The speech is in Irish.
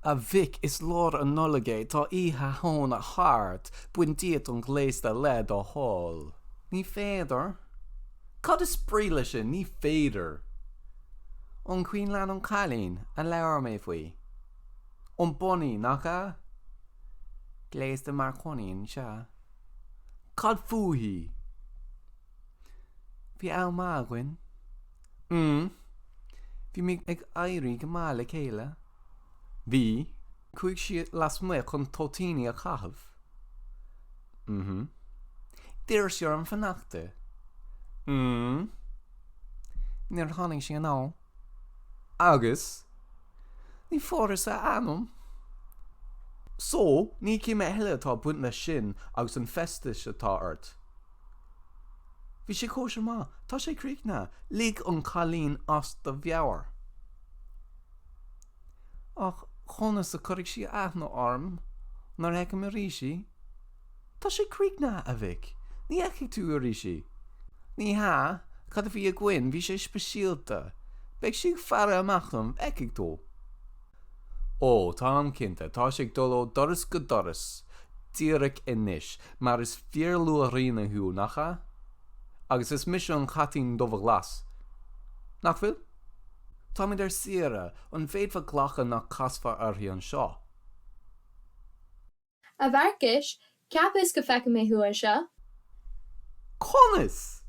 A mhic, is lár an Nollaig é, tá oíche shona thart, bain díot an gléasta le do thoil. Ní féidir. Cad is brí leis sin, ní féidir? An cuimhin leat an cailín a labhair mé faoi? An bunny, nach ea? Gléasta mar choinín, sea. Cad fúithi? Bhí am maith againn. Mm. Bhí muid ag éirí go maith le chéile. Bhí. Chuaigh sí lasmuigh chun toitíní a chaitheamh. Mm-hmm. D'iarr sí orm fanacht di. Mm. Níor tháinig sí anall. Agus? Ní fuaireas a ainm. So, ní cím a thuilleadh atá ag baint leis sin agus an feisteas atá ort. Bhí sé cóisir maith. Tá sé críochnaithe. Lig an cailín as do mheabhair. Ach conas a cuirfidh sí aithne orm nuair a fheicim arís í? Tá sé críochnaithe, a mhic. Ní fheicfidh tú arís í. Ní hea, cad a bhí againn, bhí sé speisialta. Beidh sí ag faire amach dom, feicfidh tú. Ó, táim cinnte, tá sí ag dul ó doras go doras díreach anois, mar is fíorluathríona thú, nach ea? Agus is mise an caitín dubh glas. Nach bhfuil? Táimid ar saoire, an bhféadfá glacadh nach casfá uirthi anseo? A Mharcais, cheapas go bhfeicfidh mé thú anseo. Conas?